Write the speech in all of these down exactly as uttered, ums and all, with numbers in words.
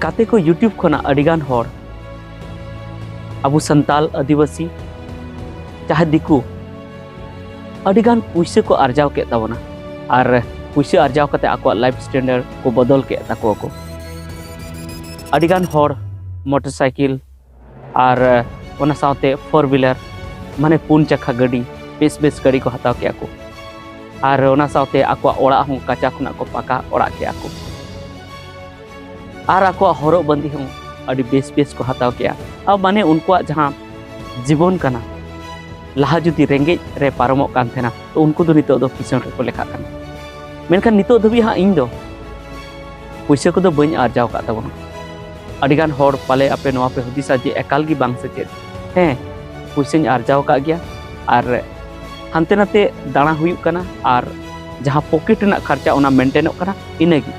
ᱠᱟᱛᱮ ᱠᱚ YouTube ᱠᱷᱚᱱᱟᱜ ᱟᱹᱰᱤᱜᱟᱱ ᱦᱚᱲ, ᱟᱵᱚ ᱥᱟᱱᱛᱟᱞ, ᱟᱹᱫᱤᱵᱟᱹᱥᱤ, ᱪᱟᱦᱮ ᱫᱤᱠᱩ, ᱟᱹᱰᱤᱜᱟᱱ ᱯᱩᱭᱥᱟᱹ ᱠᱚ ᱟᱨᱡᱟᱣ ᱠᱮᱫ ᱛᱟᱵᱚᱱᱟ᱾ ᱟᱨ ᱯᱩᱭᱥᱟᱹ ᱟᱨᱡᱟᱣ ᱠᱟᱛᱮ ᱟᱠᱚᱣᱟᱜ life standard ᱠᱚ ᱵᱚᱫᱚᱞ ᱠᱮᱫ ᱛᱟᱠᱚᱣᱟ ᱠᱚ᱾ ᱟᱹᱰᱤᱜᱟᱱ ᱦᱚᱲ motorcycle ᱟᱨ ᱚᱱᱟ ᱥᱟᱶᱛᱮ four wheeler, ᱢᱟᱱᱮ ᱯᱩᱱ ᱪᱟᱠᱷᱟ ᱜᱟᱹᱰᱤ, ᱵᱮᱥ ᱵᱮᱥ ᱜᱟᱹᱰᱤ ᱠᱚ ᱦᱟᱛᱟᱣ ᱠᱮᱫᱼᱟ ᱠᱚ᱾ ᱟᱨ ᱚᱱᱟ ᱥᱟᱶᱛᱮ ᱟᱠᱚᱣᱟᱜ ᱚᱲᱟᱜ ᱦᱚᱸ ᱠᱟᱸᱪᱟ ᱠᱷᱚᱱᱟᱜ ᱠᱚ ᱯᱟᱠᱟ ᱚᱲᱟᱜ ᱠᱮᱫᱼᱟ ᱠᱚ᱾ ᱟᱨ ᱟᱠᱚᱣᱟᱜ ᱦᱚᱨᱚᱜ ᱵᱟᱸᱫᱮ ᱦᱚᱸ ᱟᱹᱰᱤ ᱵᱮᱥ ᱵᱮᱥ ᱠᱚ ᱦᱟᱛᱟᱣ ᱠᱮᱫᱼᱟ᱾ ᱟᱨ ᱢᱟᱱᱮ ᱩᱱᱠᱩᱣᱟᱜ ᱡᱟᱦᱟᱸ ᱡᱤᱵᱚᱱ ᱠᱟᱱᱟ, ᱞᱟᱦᱟ ᱡᱩᱫᱤ ᱨᱮᱸᱜᱮᱡ ᱨᱮ ᱯᱟᱨᱚᱢᱚᱜ ᱠᱟᱱ ᱛᱟᱦᱮᱱᱟ, ᱛᱚ ᱩᱱᱠᱩ ᱫᱚ ᱱᱤᱛᱚᱜ ᱫᱚ ᱠᱤᱥᱟᱹᱬ ᱨᱮᱠᱚ ᱞᱮᱠᱷᱟᱜ ᱠᱟᱱᱟ᱾ ᱢᱮᱱᱠᱷᱟᱱ ᱱᱤᱛᱚᱜ ᱫᱷᱟᱹᱵᱤᱡ ᱦᱟᱸᱜ ᱤᱧ ᱫᱚ ᱯᱩᱭᱥᱟᱹ ᱠᱚᱫᱚ ᱵᱟᱹᱧ ᱟᱨᱡᱟᱣ ᱟᱠᱟᱫ ᱛᱟᱵᱚᱱᱟ᱾ ᱟᱹᱰᱤᱜᱟᱱ ᱦᱚᱲ ᱯᱟᱞᱮ ᱟᱯᱮ ᱱᱚᱣᱟ ᱯᱮ ᱦᱩᱫᱤᱥᱟ ᱡᱮ ᱮᱠᱟᱞ ᱜᱮ ᱵᱟᱝ ᱥᱮ ᱪᱮᱫ? ᱦᱮᱸ, ᱯᱩᱭᱥᱟᱹᱧ ᱟᱨᱡᱟᱣ ᱟᱠᱟᱫ ᱜᱮᱭᱟ, ᱟᱨ ᱦᱟᱱᱛᱮ ᱱᱟᱛᱮ ᱫᱟᱬᱟ ᱦᱩᱭᱩᱜ ᱠᱟᱱᱟ, ᱟᱨ ᱡᱟᱦᱟᱸ pocket ᱨᱮᱱᱟᱜ ᱠᱷᱚᱨᱪᱟ ᱚᱱᱟ maintain ᱚᱜ ᱠᱟᱱᱟ, ᱤᱱᱟᱹᱜᱮ᱾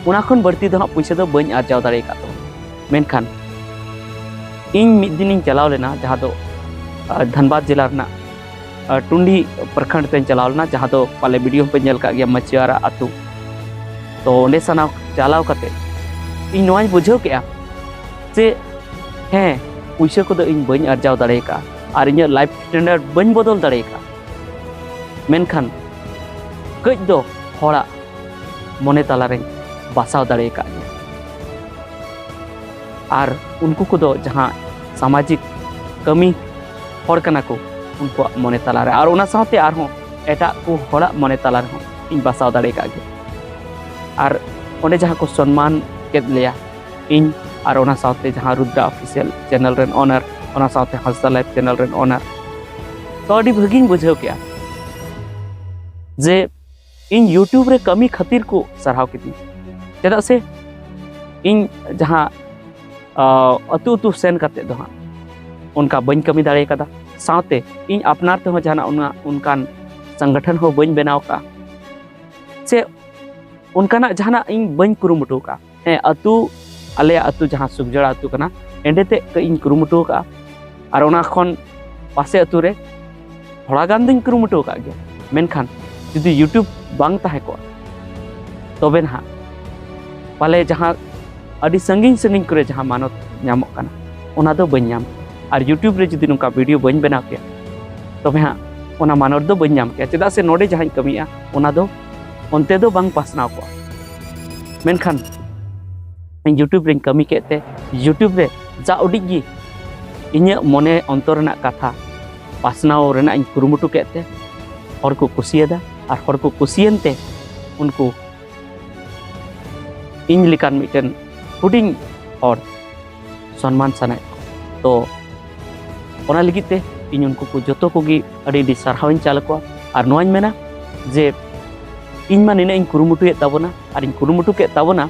ᱚᱱᱟ ᱠᱷᱚᱱ ᱵᱟᱹᱲᱛᱤ ᱫᱚ ᱦᱟᱸᱜ ᱯᱩᱭᱥᱟᱹ ᱫᱚ ᱵᱟᱹᱧ ᱟᱨᱡᱟᱣ ᱫᱟᱲᱮ ᱟᱠᱟᱫ ᱛᱟᱵᱚᱱᱟ᱾ ᱢᱮᱱᱠᱷᱟᱱ ᱤᱧ ᱢᱤᱫ ᱫᱤᱱᱤᱧ ᱪᱟᱞᱟᱣ ᱞᱮᱱᱟ, ᱡᱟᱦᱟᱸ ᱫᱚ, ᱟᱸ, ᱫᱷᱟᱱᱵᱟᱫᱽ ᱡᱮᱞᱟ ᱨᱮᱱᱟᱜ, ᱟᱸ, ᱴᱩᱱᱰᱤ ᱯᱨᱚᱠᱷᱚᱸᱰ ᱛᱮᱧ ᱪᱟᱞᱟᱣ ᱞᱮᱱᱟ, ᱡᱟᱦᱟᱸ ᱫᱚ ᱯᱟᱞᱮ video ᱦᱚᱸᱯᱮ ᱧᱮᱞ ᱠᱟᱜ ᱜᱮᱭᱟ, ᱢᱟᱹᱪᱤᱭᱟᱨᱟ ᱟᱹᱛᱩ᱾ ᱛᱚ ᱚᱸᱰᱮ ᱥᱟᱱᱟᱣ ᱪᱟᱞᱟᱣ ᱠᱟᱛᱮ ᱤᱧ ᱱᱚᱣᱟᱧ ᱵᱩᱡᱷᱟᱹᱣ ᱠᱮᱜᱼᱟ ᱡᱮ ᱦᱮᱸ, ᱯᱩᱭᱥᱟᱹ ᱠᱚᱫᱚ ᱤᱧ ᱵᱟᱹᱧ ᱟᱨᱡᱟᱣ ᱫᱟᱲᱮ ᱟᱠᱟᱫᱼᱟ ᱟᱨ ᱤᱧᱟᱹᱜ life standard ᱵᱟᱹᱧ ᱵᱚᱫᱚᱞ ᱫᱟᱲᱮ ᱟᱠᱟᱫᱼᱟ᱾ ᱢᱮᱱᱠᱷᱟᱱ ᱠᱟᱹᱡ ᱫᱚ ᱦᱚᱲᱟᱜ ᱢᱚᱱᱮ ᱛᱟᱞᱟᱨᱮᱧ ᱵᱟᱥᱟᱣ ᱫᱟᱲᱮ ᱟᱠᱟᱫ ᱜᱮᱭᱟ᱾ ᱟᱨ ᱩᱱᱠᱩ ᱠᱚᱫᱚ ᱡᱟᱦᱟᱸ ᱥᱟᱢᱟᱡᱤᱠ ᱠᱟᱹᱢᱤ ᱦᱚᱲ ᱠᱟᱱᱟ ᱠᱚ, ᱩᱱᱠᱩᱣᱟᱜ ᱢᱚᱱᱮ ᱛᱟᱞᱟᱨᱮ, ᱟᱨ ᱚᱱᱟ ᱥᱟᱶᱛᱮ ᱟᱨᱦᱚᱸ ᱮᱴᱟᱜ ᱠᱚ ᱦᱚᱲᱟᱜ ᱢᱚᱱᱮ ᱛᱟᱞᱟ ᱨᱮᱦᱚᱸ ᱤᱧ ᱵᱟᱥᱟᱣ ᱫᱟᱲᱮ ᱟᱠᱟᱫ ᱜᱮᱭᱟ᱾ ᱟᱨ ᱚᱸᱰᱮ ᱡᱟᱦᱟᱸ ᱠᱚ ᱥᱚᱱᱢᱟᱱ ᱠᱮᱫ ᱞᱮᱭᱟ, ᱤᱧ ᱟᱨ ᱚᱱᱟ ᱥᱟᱶᱛᱮ ᱡᱟᱦᱟᱸ ᱨᱩᱫᱽᱨᱟ Official channel ᱨᱮᱱ owner, ᱚᱱᱟ ᱥᱟᱶᱛᱮ ᱦᱟᱸᱥᱫᱟ Life channel ᱨᱮᱱ owner, ᱛᱚ ᱟᱹᱰᱤ ᱵᱷᱟᱹᱜᱤᱧ ᱵᱩᱡᱷᱟᱹᱣ ᱠᱮᱜᱼᱟ ᱡᱮ ᱤᱧ YouTube ᱨᱮ ᱠᱟᱹᱢᱤ ᱠᱷᱟᱹᱛᱤᱨ ᱠᱚ ᱥᱟᱨᱦᱟᱣ ᱠᱤᱫᱤᱧ᱾ ᱪᱮᱫᱟᱜ ᱥᱮ ᱤᱧ ᱡᱟᱦᱟᱸ, ᱟᱸ, ᱟᱹᱛᱩ ᱟᱹᱛᱩ ᱥᱮᱱ ᱠᱟᱛᱮ ᱫᱚ ᱦᱟᱸᱜ ᱚᱱᱠᱟ ᱵᱟᱹᱧ ᱠᱟᱹᱢᱤ ᱫᱟᱲᱮ ᱠᱟᱫᱟ᱾ ᱥᱟᱶᱛᱮ ᱤᱧ ᱟᱯᱱᱟᱨ ᱛᱮᱦᱚᱸ ᱡᱟᱦᱟᱱᱟᱜ ᱚᱱᱟ, ᱚᱱᱠᱟᱱ ᱥᱚᱝᱜᱚᱴᱷᱚᱱ ᱦᱚᱸ ᱵᱟᱹᱧ ᱵᱮᱱᱟᱣ ᱠᱟᱜᱼᱟ᱾ ᱥᱮ ᱚᱱᱠᱟᱱᱟᱜ ᱡᱟᱦᱟᱱᱟᱜ ᱤᱧ ᱵᱟᱹᱧ ᱠᱩᱨᱩᱢᱩᱴᱩ ᱠᱟᱜᱼᱟ᱾ ᱦᱮᱸ, ᱟᱹᱛᱩ, ᱟᱞᱮᱭᱟᱜ ᱟᱹᱛᱩ ᱡᱟᱦᱟᱸ ᱥᱩᱠᱡᱟᱲᱟ ᱟᱹᱛᱩ ᱠᱟᱱᱟ, ᱮᱸᱰᱮ ᱛᱮᱫ ᱠᱟᱹᱡ ᱤᱧ ᱠᱩᱨᱩᱢᱩᱴᱩ ᱠᱟᱜᱼᱟ᱾ ᱟᱨ ᱚᱱᱟ ᱠᱷᱚᱱ ᱯᱟᱥᱮ ᱟᱹᱛᱩ ᱨᱮ ᱛᱷᱚᱲᱟ ᱜᱟᱱ ᱫᱚᱧ ᱠᱩᱨᱩᱢᱩᱴᱩ ᱟᱠᱟᱫ ᱜᱮᱭᱟ᱾ ᱢᱮᱱᱠᱷᱟᱱ ᱡᱩᱫᱤ YouTube ᱵᱟᱝ ᱛᱟᱦᱮᱸ ᱠᱚᱜᱼᱟ, ᱛᱚᱵᱮ ᱱᱟᱦᱟᱜ ᱯᱟᱞᱮ ᱡᱟᱦᱟᱸ ᱟᱹᱰᱤ ᱥᱟᱺᱜᱤᱧ ᱥᱟᱺᱜᱤᱧ ᱠᱚᱨᱮ ᱡᱟᱦᱟᱸ ᱢᱟᱱᱚᱛ ᱧᱟᱢᱚᱜ ᱠᱟᱱᱟ, ᱚᱱᱟ ᱫᱚ ᱵᱟᱹᱧ ᱧᱟᱢ ᱠᱮᱭᱟ᱾ ᱟᱨ YouTube ᱨᱮ ᱡᱩᱫᱤ ᱱᱚᱝᱠᱟ video ᱵᱟᱹᱧ ᱵᱮᱱᱟᱣ ᱠᱮᱭᱟ, ᱛᱚᱵᱮ ᱦᱟᱸᱜ ᱚᱱᱟ ᱢᱟᱱᱚᱛ ᱫᱚ ᱵᱟᱹᱧ ᱧᱟᱢ ᱠᱮᱭᱟ, ᱪᱮᱫᱟᱜ ᱥᱮ ᱱᱚᱰᱮ ᱡᱟᱦᱟᱸᱧ ᱠᱟᱹᱢᱤᱭᱮᱫᱼᱟ, ᱚᱱᱟ ᱫᱚ ᱚᱱᱛᱮ ᱫᱚ ᱵᱟᱝ ᱯᱟᱥᱱᱟᱣ ᱠᱚᱜᱼᱟ᱾ ᱢᱮᱱᱠᱷᱟᱱ ᱤᱧ YouTube ᱨᱮᱧ ᱠᱟᱹᱢᱤ ᱠᱮᱫ ᱛᱮ, YouTube ᱨᱮ ᱡᱟ ᱩᱰᱤᱡ ᱜᱮ ᱤᱧᱟᱹᱜ ᱢᱚᱱᱮ ᱚᱱᱛᱚᱨ ᱨᱮᱱᱟᱜ ᱠᱟᱛᱷᱟ ᱯᱟᱥᱱᱟᱣ ᱨᱮᱱᱟᱜ ᱤᱧ ᱠᱩᱨᱩᱢᱩᱴᱩ ᱠᱮᱫ ᱛᱮ, ᱦᱚᱲ ᱠᱚ ᱠᱩᱥᱤᱭᱟᱫᱟ᱾ ᱟᱨ ᱦᱚᱲ ᱠᱚ ᱠᱩᱥᱤᱭᱮᱱ ᱛᱮ, ᱩᱱᱠᱩ ᱤᱧ ᱞᱮᱠᱟᱱ ᱢᱤᱫᱴᱮᱱ ᱦᱩᱰᱤᱧ ᱦᱚᱲ ᱥᱚᱱᱢᱟᱱ ᱥᱟᱱᱟᱭᱮᱫ ᱠᱚᱣᱟ᱾ ᱛᱚ, ᱚᱱᱟ ᱞᱟᱹᱜᱤᱫ ᱛᱮ ᱤᱧ ᱩᱱᱠᱩ ᱠᱚ ᱡᱚᱛᱚ ᱠᱚᱜᱮ ᱟᱹᱰᱤ ᱟᱹᱰᱤ ᱥᱟᱨᱦᱟᱣ ᱤᱧ ᱪᱟᱞ ᱟᱠᱚᱣᱟ᱾ ᱟᱨ ᱱᱚᱣᱟᱧ ᱢᱮᱱᱟ ᱡᱮ ᱤᱧ ᱢᱟ ᱱᱤᱱᱟᱹᱜ ᱤᱧ ᱠᱩᱨᱩᱢᱩᱴᱩᱭᱮᱫ ᱛᱟᱵᱚᱱᱟ ᱟᱨ ᱤᱧ ᱠᱩᱨᱩᱢᱩᱴᱩ ᱠᱮᱫ ᱛᱟᱵᱚᱱᱟ,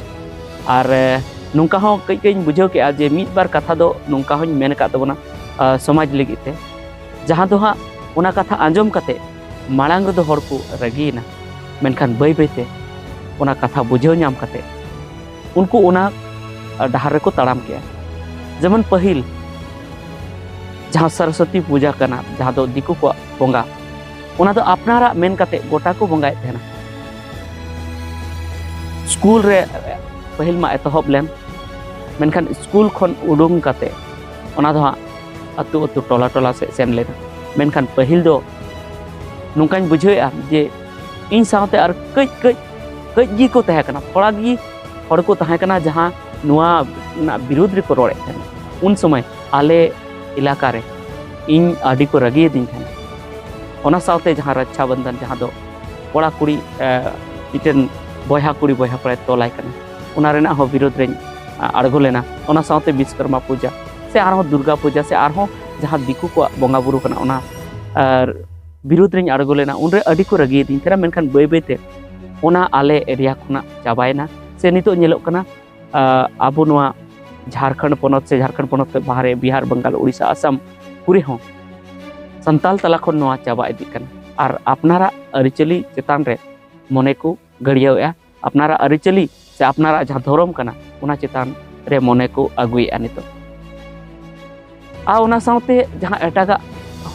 ᱟᱨ, ᱮ, ᱱᱚᱝᱠᱟ ᱦᱚᱸ ᱠᱟᱹᱡ ᱠᱟᱹᱡ ᱤᱧ ᱵᱩᱡᱷᱟᱹᱣ ᱠᱮᱫᱼᱟ ᱡᱮ ᱢᱤᱫ ᱵᱟᱨ ᱠᱟᱛᱷᱟ ᱫᱚ ᱱᱚᱝᱠᱟ ᱦᱚᱸᱧ ᱢᱮᱱ ᱟᱠᱟᱫ ᱛᱟᱵᱚᱱᱟ, ᱟ, ᱥᱚᱢᱟᱡᱽ ᱞᱟᱹᱜᱤᱫ ᱛᱮ, ᱡᱟᱦᱟᱸ ᱫᱚ ᱦᱟᱸᱜ ᱚᱱᱟ ᱠᱟᱛᱷᱟ ᱟᱸᱡᱚᱢ ᱠᱟᱛᱮ ᱢᱟᱲᱟᱝ ᱨᱮᱫᱚ ᱦᱚᱲ ᱠᱚ ᱨᱟᱹᱜᱤᱭᱮᱱᱟ, ᱢᱮᱱᱠᱷᱟᱱ ᱵᱟᱹᱭ ᱵᱟᱹᱭ ᱛᱮ ᱚᱱᱟ ᱠᱟᱛᱷᱟ ᱵᱩᱡᱷᱟᱹᱣ ᱧᱟᱢ ᱠᱟᱛᱮ ᱩᱱᱠᱩ ᱚᱱᱟ, ᱟ, ᱰᱟᱦᱟᱨ ᱨᱮᱠᱚ ᱛᱟᱲᱟᱢ ᱠᱮᱜᱼᱟ᱾ ᱡᱮᱢᱚᱱ ᱯᱟᱹᱦᱤᱞ ᱡᱟᱦᱟᱸ ᱥᱚᱨᱚᱥᱚᱛᱤ ᱯᱩᱡᱟ ᱠᱟᱱᱟ, ᱡᱟᱦᱟᱸ ᱫᱚ ᱫᱤᱠᱩ ᱠᱚᱣᱟᱜ ᱵᱚᱸᱜᱟ, ᱚᱱᱟ ᱫᱚ ᱟᱯᱱᱟᱨᱟᱜ ᱢᱮᱱ ᱠᱟᱛᱮ ᱜᱚᱴᱟ ᱠᱚ ᱵᱚᱸᱜᱟᱭᱮᱫ ᱛᱟᱦᱮᱱᱟ᱾ ᱥᱠᱩᱞ ᱨᱮ ᱯᱟᱹᱦᱤᱞ ᱢᱟ ᱮᱛᱚᱦᱚᱵ ᱞᱮᱱ, ᱢᱮᱱᱠᱷᱟᱱ ᱥᱠᱩᱞ ᱠᱷᱚᱱ ᱩᱰᱩᱝ ᱠᱟᱛᱮ ᱚᱱᱟ ᱫᱚ ᱦᱟᱸᱜ ᱟᱹᱛᱩ ᱟᱹᱛᱩ, ᱴᱚᱞᱟ ᱴᱚᱞᱟ ᱥᱮᱫ ᱥᱮᱱ ᱞᱮᱱᱟ᱾ ᱢᱮᱱᱠᱷᱟᱱ ᱯᱟᱹᱦᱤᱞ ᱫᱚ ᱱᱚᱝᱠᱟᱧ ᱵᱩᱡᱷᱟᱹᱣᱮᱫᱼᱟ ᱡᱮ ᱤᱧ ᱥᱟᱶᱛᱮ ᱟᱨ ᱠᱟᱹᱡ ᱠᱟᱹᱡ, ᱠᱟᱹᱡ ᱜᱮᱠᱚ ᱛᱟᱦᱮᱸ ᱠᱟᱱᱟ, ᱛᱷᱚᱲᱟ ᱜᱮ ᱦᱚᱲ ᱠᱚ ᱛᱟᱦᱮᱸ ᱠᱟᱱᱟ ᱡᱟᱦᱟᱸ ᱱᱚᱣᱟ ᱨᱮᱱᱟᱜ ᱵᱤᱨᱩᱫᱽ ᱨᱮᱠᱚ ᱨᱚᱲᱮᱫ ᱛᱟᱦᱮᱱᱟ᱾ ᱩᱱ ᱥᱚᱢᱚᱭ ᱟᱞᱮ ᱮᱞᱟᱠᱟ ᱨᱮ ᱤᱧ ᱟᱹᱰᱤ ᱠᱚ ᱨᱟᱹᱜᱤᱭᱟᱫᱤᱧ ᱛᱟᱦᱮᱱᱟ᱾ ᱚᱱᱟ ᱥᱟᱶᱛᱮ ᱡᱟᱦᱟᱸ ᱨᱟᱠᱷᱟ ᱵᱚᱱᱫᱷᱚᱱ, ᱡᱟᱦᱟᱸ ᱫᱚ ᱠᱚᱲᱟ ᱠᱩᱲᱤ, ᱮ, ᱢᱤᱫᱴᱮᱱ ᱵᱚᱭᱦᱟ ᱠᱩᱲᱤ ᱵᱚᱭᱦᱟ ᱠᱚᱲᱟᱭ ᱛᱚᱞᱟᱭ ᱠᱟᱱᱟ, ᱚᱱᱟ ᱨᱮᱱᱟᱜ ᱦᱚᱸ ᱵᱤᱨᱳᱫᱽ ᱨᱮᱧ, ᱟ, ᱟᱬᱜᱚ ᱞᱮᱱᱟ᱾ ᱚᱱᱟ ᱥᱟᱶᱛᱮ ᱵᱤᱥᱠᱚᱨᱢᱟ ᱯᱩᱡᱟ ᱥᱮ ᱟᱨᱦᱚᱸ ᱫᱩᱨᱜᱟ ᱯᱩᱡᱟ ᱥᱮ ᱟᱨᱦᱚᱸ ᱡᱟᱦᱟᱸ ᱫᱤᱠᱩ ᱠᱚᱣᱟᱜ ᱵᱚᱸᱜᱟ ᱵᱩᱨᱩ ᱠᱟᱱᱟ, ᱚᱱᱟ, ᱟᱨ ᱵᱤᱨᱳᱫᱽ ᱨᱮᱧ ᱟᱬᱜᱚ ᱞᱮᱱᱟ᱾ ᱩᱱᱨᱮ ᱟᱹᱰᱤ ᱠᱚ ᱨᱟᱹᱜᱤᱭᱟᱫᱤᱧ ᱛᱟᱦᱮᱱᱟ, ᱢᱮᱱᱠᱷᱟᱱ ᱵᱟᱹᱭ ᱵᱟᱹᱭ ᱛᱮ ᱚᱱᱟ ᱟᱞᱮ ᱮᱨᱤᱭᱟ ᱠᱷᱚᱱᱟᱜ ᱪᱟᱵᱟᱭᱮᱱᱟ᱾ ᱥᱮ ᱱᱤᱛᱚᱜ ᱧᱮᱞᱚᱜ ᱠᱟᱱᱟ, ᱟ, ᱟᱵᱚ ᱱᱚᱣᱟ ᱡᱷᱟᱲᱠᱷᱚᱸᱰ ᱯᱚᱱᱚᱛ ᱥᱮ ᱡᱷᱟᱲᱠᱷᱚᱸᱰ ᱯᱚᱱᱚᱛ ᱠᱷᱚᱱ ᱵᱟᱦᱨᱮ ᱵᱤᱦᱟᱨ, ᱵᱟᱝᱜᱟᱞ, ᱩᱲᱤᱥᱥᱟ, ᱟᱥᱟᱢ ᱠᱚᱨᱮ ᱦᱚᱸ ᱥᱟᱱᱛᱟᱞ ᱛᱟᱞᱟ ᱠᱷᱚᱱ ᱱᱚᱣᱟ ᱪᱟᱵᱟ ᱤᱫᱤᱜ ᱠᱟᱱᱟ᱾ ᱟᱨ ᱟᱯᱱᱟᱨᱟᱜ ᱟᱹᱨᱤᱪᱟᱹᱞᱤ ᱪᱮᱛᱟᱱ ᱨᱮ ᱢᱚᱱᱮ ᱠᱚ ᱜᱟᱹᱲᱭᱟᱹᱣᱮᱫᱼᱟ, ᱟᱯᱱᱟᱨᱟᱜ ᱟᱹᱨᱤᱪᱟᱹᱞᱤ ᱥᱮ ᱟᱯᱱᱟᱨᱟᱜ ᱡᱟᱦᱟᱸ ᱫᱷᱚᱨᱚᱢ ᱠᱟᱱᱟ, ᱚᱱᱟ ᱪᱮᱛᱟᱱ ᱨᱮ ᱢᱚᱱᱮ ᱠᱚ ᱟᱹᱜᱩᱭᱮᱫᱼᱟ ᱱᱤᱛᱚᱜ᱾ ᱟᱨ ᱚᱱᱟ ᱥᱟᱶᱛᱮ ᱡᱟᱦᱟᱸ ᱮᱴᱟᱜᱟᱜ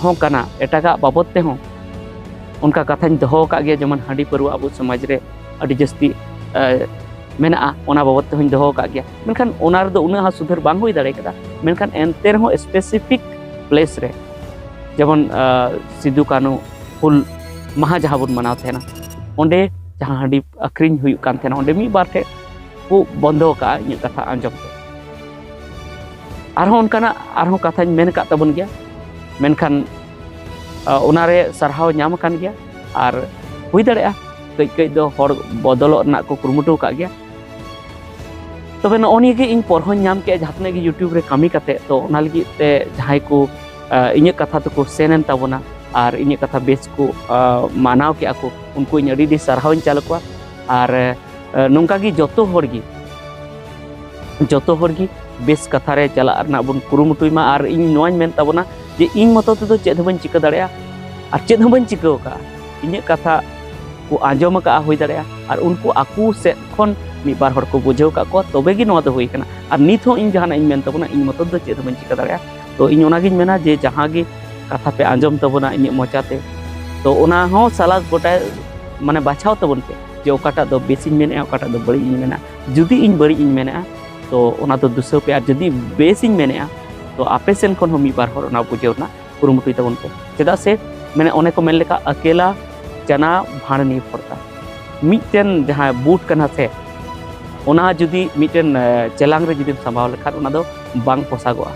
ᱦᱚᱸ ᱠᱟᱱᱟ, ᱮᱴᱟᱜᱟᱜ ᱵᱟᱵᱚᱫ ᱛᱮᱦᱚᱸ ᱚᱱᱠᱟ ᱠᱟᱛᱷᱟᱧ ᱫᱚᱦᱚ ᱟᱠᱟᱫ ᱜᱮᱭᱟ, ᱡᱮᱢᱚᱱ ᱦᱟᱺᱰᱤ ᱯᱟᱹᱨᱣᱟᱹ ᱟᱵᱚ ᱥᱚᱢᱟᱡᱽ ᱨᱮ ᱟᱹᱰᱤ ᱡᱟᱹᱥᱛᱤ, ᱮ, ᱢᱮᱱᱟᱜᱼᱟ, ᱚᱱᱟ ᱵᱟᱵᱚᱫ ᱛᱮᱦᱚᱸᱧ ᱫᱚᱦᱚ ᱟᱠᱟᱫ ᱜᱮᱭᱟ᱾ ᱢᱮᱱᱠᱷᱟᱱ ᱚᱱᱟ ᱨᱮᱫᱚ ᱩᱱᱟᱹᱜ ᱦᱚᱸ ᱥᱩᱫᱷᱟᱹᱨ ᱵᱟᱝ ᱦᱩᱭ ᱫᱟᱲᱮ ᱠᱟᱫᱟ᱾ ᱢᱮᱱᱠᱷᱟᱱ ᱮᱱᱛᱮ ᱨᱮᱦᱚᱸ specific place ᱨᱮ, ᱡᱮᱢᱚᱱ ᱥᱤᱫᱩ ᱠᱟᱹᱱᱦᱩ ᱦᱩᱞ ᱢᱟᱦᱟ ᱡᱟᱦᱟᱸ ᱵᱚᱱ ᱢᱟᱱᱟᱣ ᱛᱟᱦᱮᱱᱟ, ᱚᱸᱰᱮ ᱡᱟᱦᱟᱸ ᱦᱟᱺᱰᱤ ᱟᱹᱠᱷᱨᱤᱧ ᱦᱩᱭᱩᱜ ᱠᱟᱱ ᱛᱟᱦᱮᱱᱟ, ᱚᱸᱰᱮ ᱢᱤᱫ ᱵᱟᱨ ᱴᱷᱮᱱ ᱠᱚ ᱵᱚᱱᱫᱚ ᱟᱠᱟᱫᱼᱟ ᱤᱧᱟᱹᱜ ᱠᱟᱛᱷᱟ ᱟᱸᱡᱚᱢ ᱛᱮ᱾ ᱟᱨᱦᱚᱸ ᱚᱱᱠᱟᱱᱟᱜ ᱟᱨᱦᱚᱸ ᱠᱟᱛᱷᱟᱧ ᱢᱮᱱ ᱟᱠᱟᱫ ᱛᱟᱵᱚᱱ ᱜᱮᱭᱟ, ᱢᱮᱱᱠᱷᱟᱱ ᱚᱱᱟᱨᱮ ᱥᱟᱨᱦᱟᱣ ᱧᱟᱢ ᱟᱠᱟᱱ ᱜᱮᱭᱟ᱾ ᱟᱨ ᱦᱩᱭ ᱫᱟᱲᱮᱭᱟᱜᱼᱟ ᱠᱟᱹᱡ ᱠᱟᱹᱡ ᱫᱚ ᱦᱚᱲ ᱵᱚᱫᱚᱞᱚᱜ ᱨᱮᱱᱟᱜ ᱠᱚ ᱠᱩᱨᱩᱢᱩᱴᱩ ᱟᱠᱟᱫ ᱜᱮᱭᱟ᱾ ᱛᱚᱵᱮ ᱱᱚᱜᱼᱚ ᱱᱤᱭᱟᱹ ᱜᱮ ᱤᱧ ᱯᱚᱨᱦᱚᱧ ᱧᱟᱢ ᱠᱮᱫᱼᱟ, ᱡᱟᱦᱟᱸ ᱛᱤᱱᱟᱹᱜ ᱜᱮ YouTube ᱨᱮ ᱠᱟᱹᱢᱤ ᱠᱟᱛᱮ, ᱛᱚ ᱚᱱᱟ ᱞᱟᱹᱜᱤᱫ ᱛᱮ ᱡᱟᱦᱟᱸᱭ ᱠᱚ ᱤᱧᱟᱹᱜ ᱠᱟᱛᱷᱟ ᱛᱮᱠᱚ ᱥᱮᱱ ᱮᱱ ᱛᱟᱵᱚᱱᱟ ᱟᱨ ᱤᱧᱟᱹᱜ ᱠᱟᱛᱷᱟ ᱵᱮᱥ ᱠᱚ ᱢᱟᱱᱟᱣ ᱠᱮᱫᱼᱟ ᱠᱚ, ᱩᱱᱠᱩ ᱤᱧ ᱟᱹᱰᱤ ᱟᱹᱰᱤ ᱥᱟᱨᱦᱟᱣ ᱤᱧ ᱪᱟᱞ ᱟᱠᱚᱣᱟ᱾ ᱟᱨ ᱱᱚᱝᱠᱟ ᱜᱮ ᱡᱚᱛᱚ ᱦᱚᱲ ᱜᱮ ᱡᱚᱛᱚ ᱦᱚᱲ ᱜᱮ ᱵᱮᱥ ᱠᱟᱛᱷᱟ ᱨᱮ ᱪᱟᱞᱟᱜ ᱨᱮᱱᱟᱜ ᱵᱚᱱ ᱠᱩᱨᱩᱢᱩᱴᱩᱭ ᱢᱟ᱾ ᱟᱨ ᱤᱧ ᱱᱚᱣᱟᱧ ᱢᱮᱱ ᱛᱟᱵᱚᱱᱟ ᱡᱮ ᱤᱧ ᱢᱚᱛᱚ ᱛᱮᱫᱚ ᱪᱮᱫ ᱦᱚᱸ ᱵᱟᱹᱧ ᱪᱤᱠᱟᱹ ᱫᱟᱲᱮᱭᱟᱜᱼᱟ ᱟᱨ ᱪᱮᱫ ᱦᱚᱸ ᱵᱟᱹᱧ ᱪᱤᱠᱟᱹ ᱟᱠᱟᱫᱼᱟ᱾ ᱤᱧᱟᱹᱜ ᱠᱟᱛᱷᱟ ᱠᱚ ᱟᱸᱡᱚᱢ ᱟᱠᱟᱫᱼᱟ ᱦᱩᱭ ᱫᱟᱲᱮᱭᱟᱜᱼᱟ, ᱟᱨ ᱩᱱᱠᱩ ᱟᱠᱚ ᱥᱮᱫ ᱠᱷᱚᱱ ᱢᱤᱫ ᱵᱟᱨ ᱦᱚᱲ ᱠᱚ ᱵᱩᱡᱷᱟᱹᱣ ᱟᱠᱟᱫ ᱠᱚᱣᱟ, ᱛᱚᱵᱮ ᱜᱮ ᱱᱚᱣᱟ ᱫᱚ ᱦᱩᱭ ᱟᱠᱟᱱᱟ᱾ ᱟᱨ ᱱᱤᱛ ᱦᱚᱸ ᱤᱧ ᱡᱟᱦᱟᱱᱟᱜ ᱤᱧ ᱢᱮᱱ ᱛᱟᱵᱚᱱᱟ, ᱤᱧ ᱢᱚᱛᱚ ᱫᱚ ᱪᱮᱫ ᱦᱚᱸ ᱵᱟᱹᱧ ᱪᱤᱠᱟᱹ ᱫᱟᱲᱮᱭᱟᱜᱼᱟ᱾ ᱛᱚ ᱤᱧ ᱚᱱᱟᱜᱤᱧ ᱢᱮᱱᱟ ᱡᱮ ᱡᱟᱦᱟᱸ ᱜᱮ ᱠᱟᱛᱷᱟ ᱯᱮ ᱟᱸᱡᱚᱢ ᱛᱟᱵᱚᱱᱟ ᱤᱧᱟᱹᱜ ᱢᱚᱪᱟᱛᱮ, ᱛᱚ ᱚᱱᱟ ᱦᱚᱸ ᱥᱟᱞᱟ ᱜᱚᱴᱟ ᱢᱟᱱᱮ ᱵᱟᱪᱷᱟᱣ ᱛᱟᱵᱚᱱ ᱯᱮ ᱡᱮ ᱚᱠᱟᱴᱟᱜ ᱫᱚ ᱵᱮᱥᱤᱧ ᱢᱮᱱᱮᱫᱼᱟ, ᱚᱠᱟᱴᱟᱜ ᱫᱚ ᱵᱟᱹᱲᱤᱡ ᱤᱧ ᱢᱮᱱᱟ᱾ ᱡᱩᱫᱤ ᱤᱧ ᱵᱟᱹᱲᱤᱡ ᱤᱧ ᱢᱮᱱᱮᱫᱼᱟ, ᱛᱚ ᱚᱱᱟ ᱫᱚ ᱫᱩᱥᱟᱹᱣ ᱯᱮ, ᱟᱨ ᱡᱩᱫᱤ ᱵᱮᱥᱤᱧ ᱢᱮᱱᱮᱫᱼᱟ, ᱛᱚ ᱟᱯᱮ ᱥᱮᱱ ᱠᱷᱚᱱ ᱦᱚᱸ ᱢᱤᱫ ᱵᱟᱨ ᱦᱚᱲ ᱚᱱᱟ ᱵᱩᱡᱷᱟᱹᱣ ᱨᱮᱱᱟᱜ ᱠᱩᱨᱩᱢᱩᱴᱩᱭ ᱛᱟᱵᱚᱱ ᱯᱮ᱾ ᱪᱮᱫᱟᱜ ᱥᱮ ᱢᱟᱱᱮ ᱚᱱᱮ ᱠᱚ ᱢᱮᱱ ᱞᱮᱠᱟ, ᱟᱠᱮᱞᱟ ᱪᱟᱱᱟ ᱵᱷᱟᱲ ᱱᱤᱨᱵᱷᱚᱨᱛᱟ, ᱢᱤᱫᱴᱮᱱ ᱡᱟᱦᱟᱸ ᱵᱩᱴ ᱠᱟᱱᱟ ᱥᱮ, ᱚᱱᱟ ᱡᱩᱫᱤ ᱢᱤᱫᱴᱮᱱ ᱪᱮᱞᱟᱝ ᱨᱮ ᱡᱩᱫᱤᱢ ᱥᱟᱢᱵᱟᱣ ᱞᱮᱠᱷᱟᱱ, ᱚᱱᱟ ᱫᱚ ᱵᱟᱝ ᱯᱚᱥᱟᱜᱚᱜᱼᱟ᱾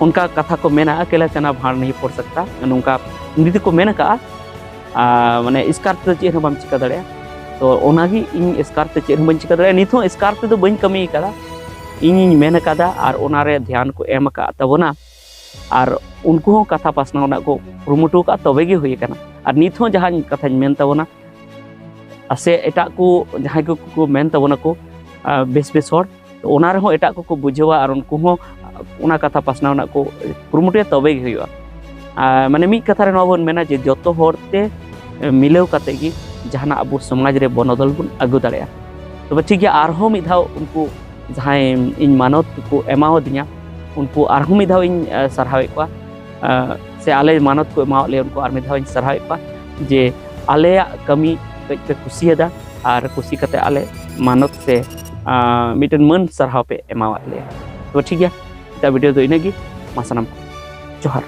ᱚᱱᱠᱟ ᱠᱟᱛᱷᱟ ᱠᱚ ᱢᱮᱱᱟ, ᱟᱠᱮᱞᱟ ᱪᱟᱱᱟ ᱵᱷᱟᱲ ᱱᱤᱨᱵᱷᱚᱨ ᱥᱟᱠᱛᱟ, ᱱᱚᱝᱠᱟ ᱦᱤᱱᱫᱤ ᱛᱮᱠᱚ ᱢᱮᱱ ᱟᱠᱟᱫᱼᱟ᱾ ᱟᱨ ᱢᱟᱱᱮ ᱮᱥᱠᱟᱨ ᱛᱮᱫᱚ ᱪᱮᱫ ᱦᱚᱸ ᱵᱟᱢ ᱪᱤᱠᱟᱹ ᱫᱟᱲᱮᱭᱟᱜᱼᱟ᱾ ᱛᱚ ᱚᱱᱟᱜᱮ ᱤᱧ ᱮᱥᱠᱟᱨ ᱛᱮ ᱪᱮᱫ ᱦᱚᱸ ᱵᱟᱹᱧ ᱪᱤᱠᱟᱹ ᱫᱟᱲᱮᱭᱟᱜᱼᱟ᱾ ᱱᱤᱛ ᱦᱚᱸ ᱮᱥᱠᱟᱨ ᱛᱮᱫᱚ ᱵᱟᱹᱧ ᱠᱟᱹᱢᱤ ᱟᱠᱟᱫᱟ, ᱤᱧᱤᱧ ᱢᱮᱱ ᱟᱠᱟᱫᱟ ᱟᱨ ᱚᱱᱟᱨᱮ ᱫᱷᱮᱭᱟᱱ ᱠᱚ ᱮᱢ ᱟᱠᱟᱫ ᱛᱟᱵᱚᱱᱟ᱾ ᱟᱨ ᱩᱱᱠᱩ ᱦᱚᱸ ᱠᱟᱛᱷᱟ ᱯᱟᱥᱱᱟᱣ ᱨᱮᱱᱟᱜ ᱠᱚ ᱠᱩᱨᱩᱢᱩᱴᱩ ᱟᱠᱟᱫ, ᱛᱚᱵᱮ ᱜᱮ ᱦᱩᱭ ᱟᱠᱟᱱᱟ᱾ ᱟᱨ ᱱᱤᱛ ᱦᱚᱸ ᱡᱟᱦᱟᱸ ᱠᱟᱛᱷᱟᱧ ᱢᱮᱱ ᱛᱟᱵᱚᱱᱟ, ᱟᱨ ᱥᱮ ᱮᱴᱟᱜ ᱠᱚ ᱡᱟᱦᱟᱸᱭ ᱠᱚ ᱠᱚ ᱢᱮᱱ ᱛᱟᱵᱚᱱᱟ ᱠᱚ ᱵᱮᱥ ᱵᱮᱥ ᱦᱚᱲ, ᱛᱚ ᱚᱱᱟ ᱨᱮᱦᱚᱸ ᱮᱴᱟᱜ ᱠᱚᱠᱚ ᱵᱩᱡᱷᱟᱹᱣᱟ ᱟᱨ ᱩᱱᱠᱩ ᱦᱚᱸ ᱚᱱᱟ ᱠᱟᱛᱷᱟ ᱯᱟᱥᱱᱟᱣ ᱨᱮᱱᱟᱜ ᱠᱚ ᱠᱩᱨᱩᱢᱩᱴᱩᱭᱟ, ᱛᱚᱵᱮ ᱜᱮ ᱦᱩᱭᱩᱜᱼᱟ᱾ ᱟᱨ ᱢᱟᱱᱮ ᱢᱤᱫ ᱠᱟᱛᱷᱟ ᱨᱮ ᱱᱚᱣᱟ ᱵᱚᱱ ᱢᱮᱱᱟ ᱡᱮ ᱡᱚᱛᱚ ᱦᱚᱲ ᱛᱮ ᱢᱤᱞᱟᱹᱣ ᱠᱟᱛᱮ ᱜᱮ ᱡᱟᱦᱟᱱᱟᱜ ᱟᱵᱚ ᱥᱚᱢᱟᱡᱽ ᱨᱮ ᱵᱚᱱᱚᱫᱚᱞ ᱵᱚᱱ ᱟᱹᱜᱩ ᱫᱟᱲᱮᱭᱟᱜᱼᱟ᱾ ᱛᱚᱵᱮ ᱴᱷᱤᱠ ᱜᱮᱭᱟ, ᱟᱨᱦᱚᱸ ᱢᱤᱫ ᱫᱷᱟᱣ ᱩᱱᱠᱩ ᱡᱟᱦᱟᱸᱭ ᱤᱧ ᱢᱟᱱᱚᱛ ᱠᱚ ᱮᱢᱟᱣᱟᱫᱤᱧᱟ, ᱩᱱᱠᱩ ᱟᱨᱦᱚᱸ ᱢᱤᱫ ᱫᱷᱟᱣ ᱤᱧ ᱥᱟᱨᱦᱟᱣᱮᱫ ᱠᱚᱣᱟ᱾ ᱥᱮ ᱟᱞᱮ ᱢᱟᱱᱚᱛ ᱠᱚ ᱮᱢᱟᱣᱟᱫ ᱞᱮᱭᱟ, ᱩᱱᱠᱩ ᱟᱨ ᱢᱤᱫ ᱫᱷᱟᱣ ᱤᱧ ᱥᱟᱨᱦᱟᱣᱮᱫ ᱠᱚᱣᱟ ᱡᱮ ᱟᱞᱮᱭᱟᱜ ᱠᱟᱹᱢᱤ ᱠᱟᱹᱡ ᱯᱮ ᱠᱩᱥᱤᱭᱟᱫᱟ᱾ ᱟᱨ ᱠᱩᱥᱤ ᱠᱟᱛᱮ ᱟᱞᱮ ᱢᱟᱱᱚᱛ ᱥᱮ ᱟᱸ, ᱢᱤᱫᱴᱮᱱ ᱢᱟᱹᱱ ᱥᱟᱨᱦᱟᱣ ᱯᱮ ᱮᱢᱟᱣᱟᱫ ᱞᱮᱭᱟ᱾ ᱛᱚ ᱴᱷᱤᱠ ᱜᱮᱭᱟ, ᱱᱤᱛᱟᱜ ᱵᱷᱤᱰᱤᱭᱳ ᱫᱚ ᱤᱱᱟᱹᱜᱮ᱾ ᱢᱟ ᱥᱟᱱᱟᱢ ᱠᱚ ᱡᱚᱦᱟᱨ᱾